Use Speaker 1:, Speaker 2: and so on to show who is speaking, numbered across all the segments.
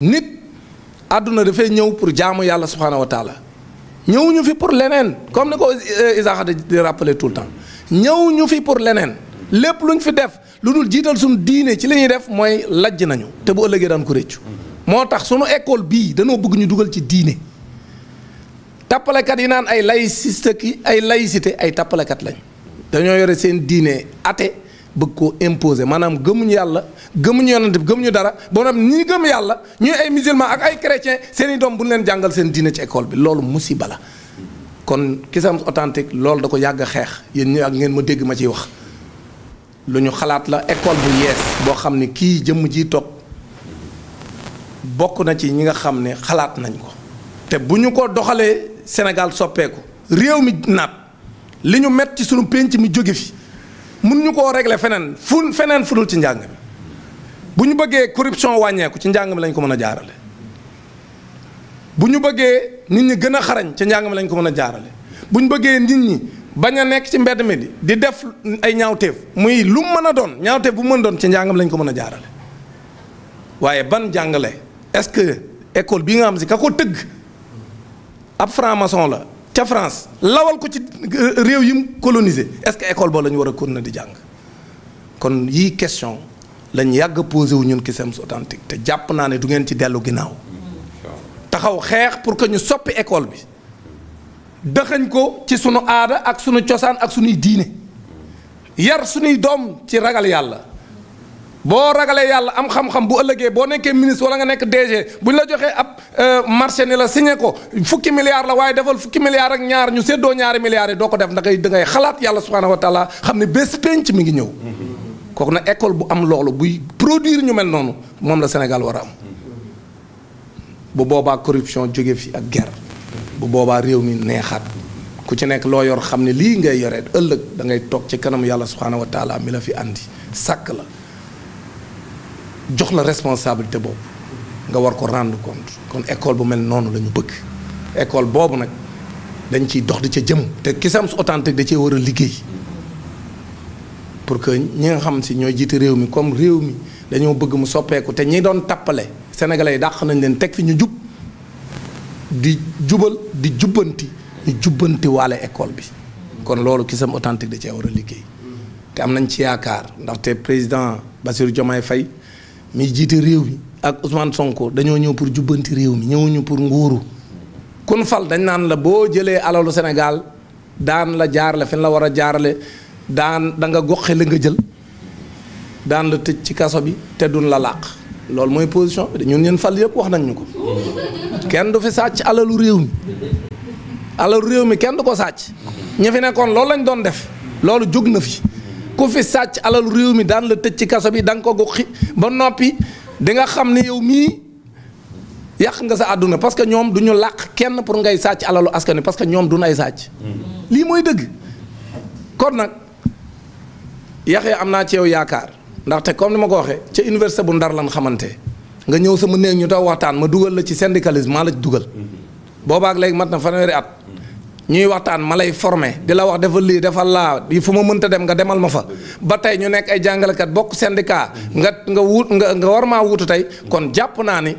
Speaker 1: nit àdduna dafay ñëw pour jaamu yàlla subhaanahu wa taala ñëwuñu fi pour leneen comme ni ko Isaaxa di rappeler tout le temps ñëwuñu fi pour leneen lépp luñ fi def lu dul jiital suñu diine ci li ñuy def mooy lajj nañu te bu ëllëgee daan ko réccu moo tax sunu école bii dañoo bëgg ñu dugal ci diine tappalekat yi naan ay laïcité ki ay laïcité ay tappalekat lañ dañoo yore seen diine ate bëgg koo imposer maanaam gëmuñu yàlla gëmuñu yonent bi gëmuñu dara boo xam ñi gëm yàlla ñuy ay musulman ak ay chrétien seen i doom bu ñu leen jàngal seen diine ci école bi loolu musiba la kon Cusems authentique loolu da ko yàgg a xeex yéen ñi ak ngeen ma dégg ma ciy wax lu ñu xalaat la école bu yees boo xam ne kii jëmm ji toog bokk na ci ñi nga xam ne xalaat nañ ko te bu ñu ko doxalee Sénégal soppeeku réew mi naat li ñu met ci sunu pénc mi jóge fi mun ñu koo régler feneen fu dul ci njàng mi bu ñu bëggee corruption wàññeeku ci njàng mi lañ ko mën a jaarale bu ñu bëggee nit ñi gën a xarañ ci njàng mi lañ ko mën a jaarale bu ñu bëggee nit ñi bañ a nekk ci mbedd mi di def ay ñaawteef muy lu mën a doon ñaawteef bu mën doon ci njàng mi lañ ko mën a jaarale waaye ban jàngale est-ce que école bi nga xam si ka ko tëgg ab franc-maçon la ca France lawal ko ci réew yi mu colonisé est-ce que école boobu la ñu war a continuer di jàng kon yii question lañ yàgg a posé wu ñun Cusems authentique te jàpp naa ne du ngeen ci dellu ginnaaw taxaw xeex pour que ñu soppi école bi dëxañ ko ci sunu aada ak sunu cosaan ak sunuy diine yar sunuy doom ci ragal yàlla boo ragalee yàlla am xam-xam bu ëllëgee boo nekkee ministre wala nga nekk DG bu ñu la joxee ab marché ni la signé ko fukki milliards la waaye defal fukki milliards ak ñaar ñu séddoo ñaari milliards yi doo ko def da ngay xalaat yàlla subhaanahu wa taala xam ne bés penc mi ngi ñëw kooku nag école bu am loolu buy produire ñu mel noonu moom la Sénégal war a am bu boobaa corruption jóge fi ak guerre bu boobaa réew mi neexaat ku ci nekk loo yor xam ne lii ngay yore ëllëg da ngay toog ci kanam yàlla subhaanahu wa taala mi la fi andi sàkk la jox la responsabilité boobu nga war ko rendre compte kon école bu mel noonu la ñu bëgg école boobu nag dañ ciy dox di ca jëm te Cusems authentique da cee war a liggéey pour que ñi nga xam si ñooy jiite réew mi comme réew mi dañoo bëgg mu soppeeku te ñi doon tappale sénégalais yi dàq nañ leen teg fi ñu jub di jubal di jubbanti ñu jubbanti waale école bi kon loolu Cusems authentique da cee war a liggéey te am nañ ci yaakaar ndaxte président Bassirou Diomaye Faye mi jiite réew mi ak Ousmane Sonko dañoo ñëw pour jubbanti réew mi ñëwuñu pour nguuru kun fal dañ naan la boo jëlee alalu Sénégal daan la jaarale fi la war a jaarale daan da nga goxe la nga jël daan la tëj ci kaso bi te duñ la làq loolu mooy position bi ñun ñeen fal yëpp wax nañ ñu ko kenn du fi sàcc alalu réew mi alalu réew mi kenn du ko sàcc ñi fi nekkoon loolu lañ doon def loolu jóg na fi ku fi sàcc alalu réew mi daan la tëj ci kaso bi da nga ko goxi ba noppi di nga xam ne yow mii yàq nga sa àdduna parce que ñoom du ñu làq kenn pour ngay sàcc alalu askan wi parce que ñoom duñ ay sàcc lii mooy dëgg kon nag Yaxya am naa ci yow yaakaar ndaxte comme ni ma ko waxee ca université bu Ndar lan xamante nga ñëw sama néeg ñu taw waxtaan ma dugal la ci syndicalisme maa la ci dugal boobaak léegi mat na fanweeri at ñuy waxtaan ma lay formé di la wax defal lii defal laa di fu ma mënta dem nga demal ma fa ba tey ñu nekk ay jàngalekat bokk syndicat nga war maa wutu tey kon jàpp naa ni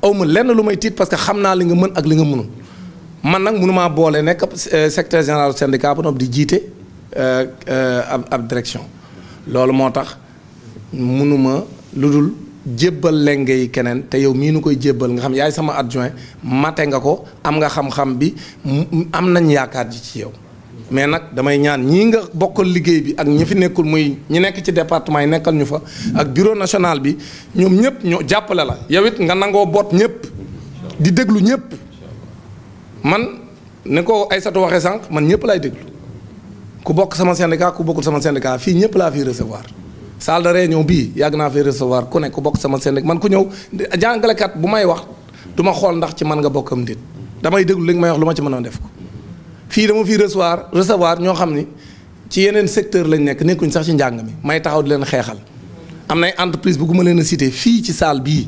Speaker 1: aw ma lenn lu may tiit parce que xam naa li nga mën ak li nga mënul man nag mënumaa boole nekk secrétaire général syndicat ba noppi di jiite ab direction loolu moo tax mënuma lu dul jébbal lenge yi keneen te yow mii nu koy jébbal nga xam yaay sama adjoint mate nga ko am nga xam-xam bi am nañ yaakaar ji ci yow mais nag damay ñaan ñii nga bokkal liggéey bi ak ñi fi nekkul muy ñi nekk ci département yi nekkal ñu fa ak bureau national bi ñoom ñëpp ñoo jàppale la yow it nga nangoo boot ñëpp di déglu ñëpp man ni ko Aïssatou waxee sànq man ñëpp laay déglu ku bokk sama syndicat ku bokkul sama syndicat fii ñëpp laa fiy recevoir salle de réunion bii yàgg naa fi recevoir ku ne ku bokk sama syndicat man ku ñëw jàngalekat bu may wax du ma xool ndax ci man nga bokkam ndit damay déglu li nga may wax lu ma ci mënoon def ko fii dama fiy recevoir ñoo xam ni ci yeneen secteur lañ nekkuñ sax ci njàng mi may taxaw di leen xeexal am nay entreprise bu ma leen a cité fii ci salle bii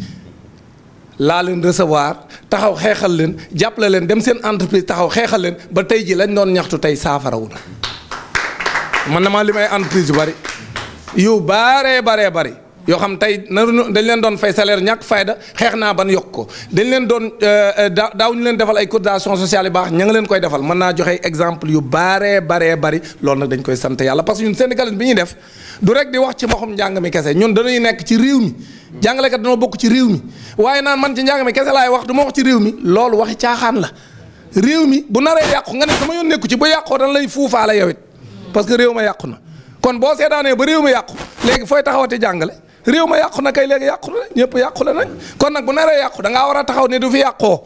Speaker 1: laa leen recevoir taxaw xeexal leen jàppale leen dem seen entreprise taxaw xeexal leen ba tey ji lañ doon ñaxtu tey saafarawu na man damaa li may entreprise yu bari yu baree bari yoo xam tey dañ leen doon fay salaire ñàkk fayda xeex naa ban yokk ko dañ leen doon daaw ñu leen defal ay cotisation sociale yu baax ña nga leen koy defal mën naa joxe exemple yu baree bari loolu nag dañ koy sant yàlla parce que ñun syndicalisme bi ñuy def du rek di wax ci mboxum njàng mi kese ñun dañuy nekk ci réew mi jàngalekat dañoo bokk ci réew mi waaye naan man ci njàng mi kese laay wax du ma wax ci réew mi loolu waxi caaxaan la réew mi bu naree yàqu nga ne sama yoon nekku ci ba yàqoo dañ lay fuufaale yow it parce que réew ma yàqu na kon boo seetaanee ba réew ma yàqu léegi fooy taxawati jàngale réew ma yàqu na kay léegi yàqu na ñëpp yàqu la nag kon nag bu naree yàqu da ngaa war a taxaw ne du fi yàqoo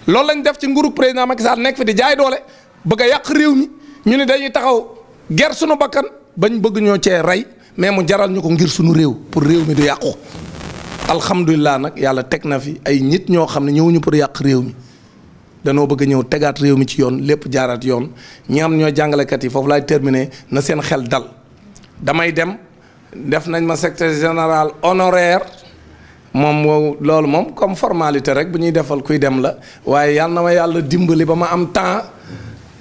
Speaker 1: loolu lañ def ci nguuru président Macky Sall nekk fi di jaay doole bëgg a yàq réew mi ñu ne dañuy taxaw ger suñu bakkan bañ bëgg ñoo cee rey mais mu jaral ñu ko ngir suñu réew pour réew mi du yàqu alhamdulilah nag yàlla teg na fi ay nit ñoo xam ne ñëwuñu pour yàq réew mi danoo bëgg a ñëw tegaat réew mi ci yoon lépp jaaraat yoon ñi am ñoo jàngalekat yi foofu laay terminer na seen xel dal damay dem def nañ ma secrétaire général honoraire moom loolu moom comme formalité rek bu ñuy defal kuy dem la waaye yàlla na ma yàlla dimbali ba ma am temps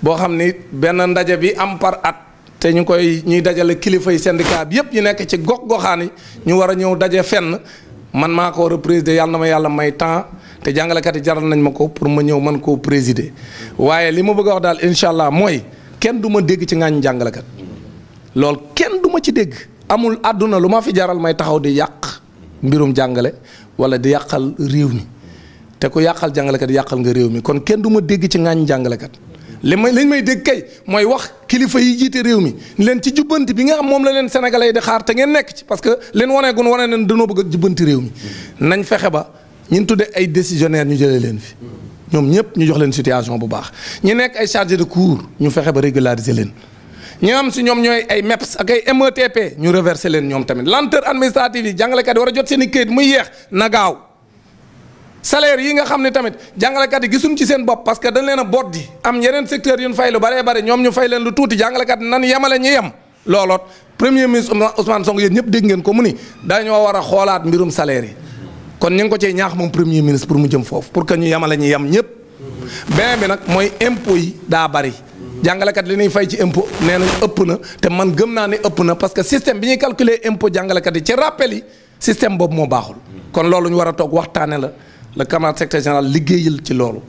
Speaker 1: boo xam ni benn ndaje bi am par at te ñuy dajale kilifa yi syndicat bi yëpp ñu nekk ci gox-goxaan yi ñu war a ñëw daje fenn man maa ko war a présider yàlla na ma yàlla may temps te jàngalekat yi jaral nañ ma ko pour ma ñëw man koo présider waaye li ma bëgg a wax daal incha allah mooy kenn du ma dégg ci ngaañ jàngalekat loolu kenn du ma ci dégg amul àdduna lu ma fi jaral may taxaw di yàq mbirum jàngale wala di yàqal réew mi te ku yàqal jàngalekat yàqal nga réew mi kon kenn du ma dégg ci ngaañ jàngalekat liñ may dégg kay mooy wax kilifa yi jiite réew mi leen ci jubbanti bi nga xam moom la leen sénégalais yi di xaar te ngeen nekk ci parce que leen waneegun wane nañ dañoo bëgg a jubbanti réew mi nañ fexe ba ñun tuddee ay décisionnaire ñu jëlee leen fi ñoom ñëpp ñu jox leen situation bu baax ñi nekk ay chargé de cours ñu fexe ba régulariser leen ñi am si ñoom ñooy ay MEPS ak ay METP ñu reverser leen ñoom tamit lenteur administrative yi jàngalekat yi war a jot seen i këyit muy yeex na gaaw salaire yi nga xam ne tamit jàngalekat yi gisuñ ci seen bopp parce que dañ leen a boot di am yeneen secteur yu ñu fay lu baree bari ñoom ñu fay leen lu tuuti jàngalekat nan yemale ñu yem looloot premier ministre Ousmane Sonko yéen ñëpp dégg ngeen ko mu ni dañoo war a xoolaat mbirum salaire yi kon ñu ngi ko cee ñaax moom premier ministre pour mu jëm foofu pour que ñu yemale ñu yem ñëpp beneen bi nag mooy impôt yi daa bari jàngalekat li ñuy fay ci impôt nee nañ ëpp na te man gëm naa ne ëpp na parce que système bi ñuy calculer impôt jàngalekat yi ci rappel yi système boobu moo baaxul kon loolu ñu war a toog waxtaane la le camarade secrétaire général liggéeyal ci loolu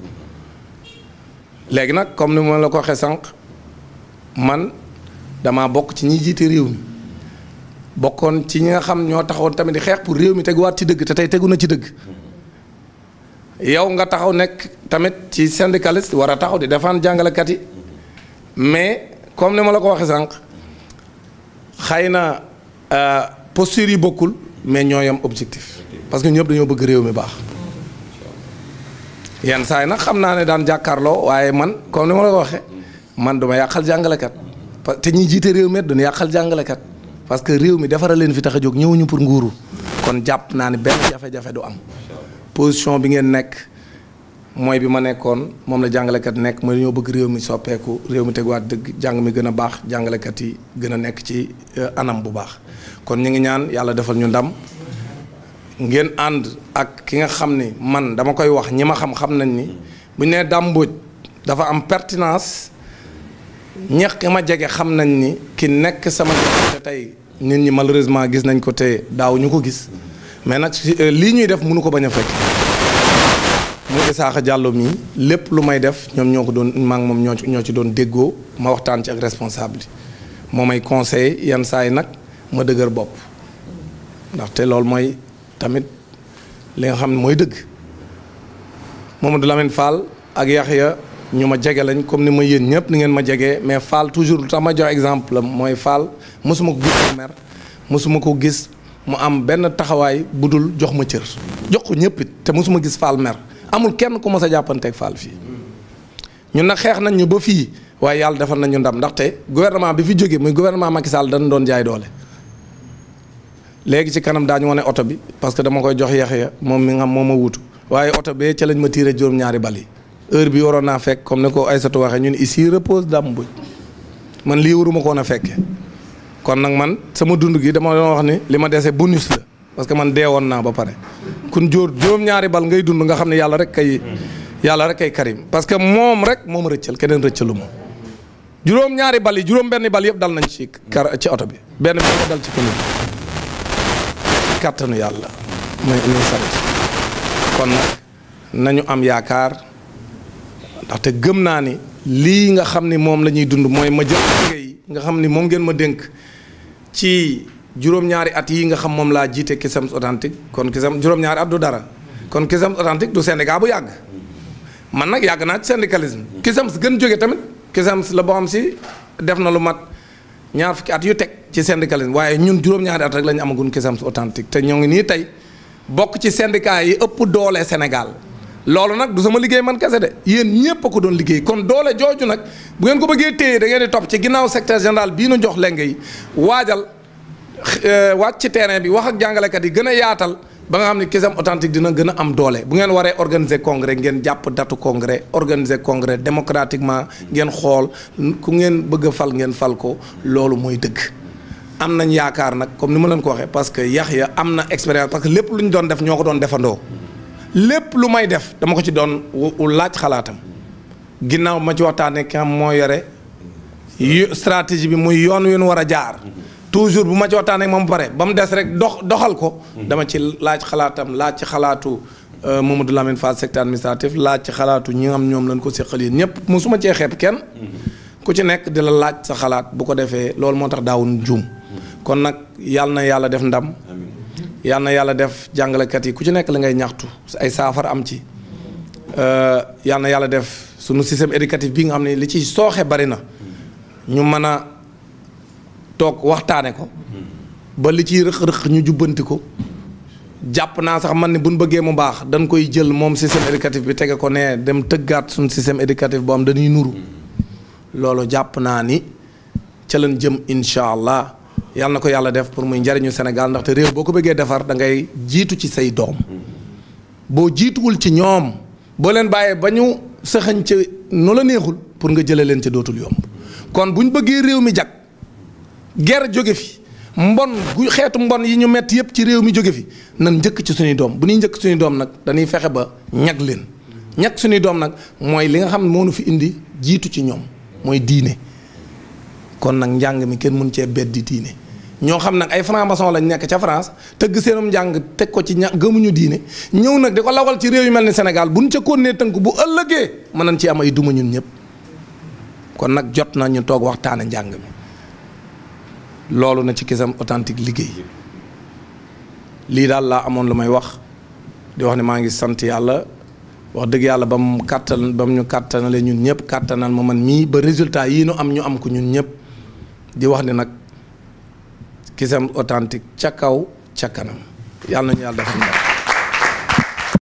Speaker 1: léegi nag comme ni ma la ko waxee sànq man damaa bokk ci ñi jiite réew mi bokkoon ci ñi nga xam ñoo taxawoon tamit di xeex pour réew mi teguwaat ci dëgg te tey tegu na ci dëgg yow nga taxaw nekk tamit ci syndicaliste war a taxaw di défendre jàngalekat yi mais comme ni ma la ko waxee sànq xëy na posture yi bokkul mais ñoo yam objectif parce que ñëpp dañoo bëgg réew mi baax yenn saa yi nag xam naa ne daan jàkkaarloo waaye man comme ni ma la ko waxee man duma yàqal jàngalekat te ñiy jiite réew mi duñu yàqal jàngalekat parce que réew mi defara leen fi tax a jóg ñëwuñu pour nguuru kon jàpp naa ne benn jafe-jafe du am position bi ngeen nekk mooy bi ma nekkoon moom la jàngalekat nekk mooy dañoo bëgg réew mi soppeeku réew mi teguwaat dëgg jàng mi gën a baax jàngalekat yi gën a nekk ci anam bu baax kon ñu ngi ñaan yàlla defal ñu ndam ngeen ànd ak ki nga xam ni man dama koy wax ñi ma xam nañ ni bu ñu nee Dame Mbodj dafa am pertinence ñeex ki ma jege xam nañ ni ki nekk sama te tey nit ñi malheureusement gis nañ ko te daaw ñu ko gis mais nag lii ñuy def mënu ko bañ a fekk mu Isaaxa Diallo mii lépp lu may def ñoom ñoo ko doon maa ngi moom ñoo ci doon déggoo ma waxtaan ci ak responsable moo may conseil yenn saa yi nag ma dëgër bopp ndaxte loolu mooy tamit li nga xam ne mooy dëgg Mamadou Lamine Fall ak Yaxya ñu ma jege lañ comme ni ma yéen ñëpp ni ngeen ma jegee mais Fall toujours lu tax ma jox exemple am mooy Fall mosuma ko gis mer mosuma ko gis mu am benn taxawaay bu dul jox ma cër jox ko ñëpp it te mosuma gis Fall mer amul kenn ku mos a jàppanteeg Fall fii ñun nag xeex nañ ñu ba fii waaye yàlla defal nañu ndam ndaxte gouvernement bi fi jógee muy gouvernement Macky Sall dañ doon jaay doole. léegi ci kanam daañu wane oto bi parce que dama koy jox Yaxya moom mi nga xam moo ma wutu waaye oto bee ca lañ ma tiire juróom-ñaari bal yi heure bi waroon naa fekk comme ni ko Aïssatou waxee ñun ici repose Dame Mbodj man lii waruma ko woon a fekke kon nag man sama dund gi dama doon wax ni li ma dese bonus la parce que man deewoon naa ba pare kun jóor juróom-ñaari bal ngay dund nga xam ne yàlla rek kay karim parce que moom rek moom rëccal keneen rëccalu ma juróom-ñaari bal yi juróom-benni bal yëpp dal nañ ci oto bi benn bi dal ci commune kàttanu yàlla muy sant kon nañu am yaakaar ndaxte gëm naa ni lii nga xam ni moom la ñuy dund mooy ma jël liggéey nga xam ni moom ngeen ma dénk ci juróom-ñaari at yi nga xam moom laa jiite Cusems Authentique kon Cusems juróom-ñaari at du dara kon Cusems Authentique du syndicat bu yàgg man nag yàgg naa ci syndicalisme Cusems gën jóge tamit Cusems la boo xam si def na lu mat ñaar fukki at yu teg ci syndicalisme waaye ñun juróom-ñaari at rek la ñu amagun Cusems Authentique te ñoo ngi nii tey bokk ci syndicat yi ëpp doole Sénégal loolu nag du sama liggéey man kese de yéen ñépp a ko doon liggéey kon doole jooju nag bu ngeen ko bëggee téye da ngeen di topp ci ginnaaw secrétaire général bii nu jox lenge yi waajal wàcc ci terrain bi wax ak jàngalekat yi gën a yaatal ba nga xam ne Cusems Authentique dina gën a am doole bu ngeen waree organiser congrès ngeen jàpp datu congrès organiser congrès démocratiquement ngeen xool ku ngeen bëgg a fal ngeen fal ko loolu mooy dëgg. am nañ yaakaar nag comme ni ma leen ko waxee parce que Yaxya am na expérience parce que lépp lu ñu doon def ñoo ko doon defandoo lépp lu may def dama ko ci doon laaj xalaatam ginnaaw ma ci waxtaanee ki xam moo yore stratégie bi muy yoon wi ñu war a jaar. toujours bu ma ci waxtaanee moom pare ba mu des rek doxal ko. dama ci laaj xalaatam laaj ci xalaatu Mamadou Lamine Fall secteur administratif laaj ci xalaatu ñi nga xam ñoom lañ ko seqal yéen ñëpp mosuma cee xeeb kenn. ku ci nekk di la laaj sa xalaat bu ko defee loolu moo tax daawuñ juum. kon nag yàlla na yàlla def ndam. yàlla na yàlla def jàngalekat yi ku ci nekk la ngay ñaxtu ay saafara am ci. yàlla na yàlla def sunu système éducatif bi nga xam ne li ci sooxe bari na. ñu mën a toog waxtaane ko ba li ciy rëq-rëq ñu jubbanti ko jàpp naa sax man ni buñ bëggee mu baax dañ koy jël moom système éducatif bi tege ko ne dem tëggaat suñu système éducatif boo am dañuy nuru loolu jàpp naa ni ca lañ jëm incha allah yàlla na ko yàlla def pour muy njariñu Sénégal ndaxte réew boo ko bëggee defar da ngay jiitu ci say doom boo jiituwul ci ñoom boo leen bàyyee ba ñu sëxañ ci nu la neexul pour nga jëlee leen ca dootul yomb kon bu ñu bëggee réew mi jag ger jóge fi mbon gu xeetu mbon yi ñu metti yépp ci réew mi jóge fi nan njëkk ci suñuy doom bu ñuy njëkk suñuy doom nag dañuy fexe ba ñag leen ñag suñuy doom nag mooy li nga xam ne moo nu fi indi jiitu ci ñoom mooy diine kon nag njàng mi kenn mun cee beddi diine ñoo xam nag ay franc-maçon lañ nekk ca France tëgg seenum njàng teg ko ci gëmuñu diine ñëw nag di ko lawal ci réew yu mel ni Sénégal buñ ca konnee tënk bu ëllëgee mën nañ ci am ay duma ñun ñëpp kon nag jot na ñu toog waxtaane njàng mi loolu na ci Cusems Authentique liggéey lii daal laa amoon lu may wax di wax ne maa ngi sant yàlla wax dëgg yàlla ba mu ñu kàttanale ñun ñëpp kàttanal ma man mii ba résultat yii nu am ko ñun ñëpp di wax ne nag Cusems Authentique ca kaw ca kanam yàlla nañu yàlla defal ndam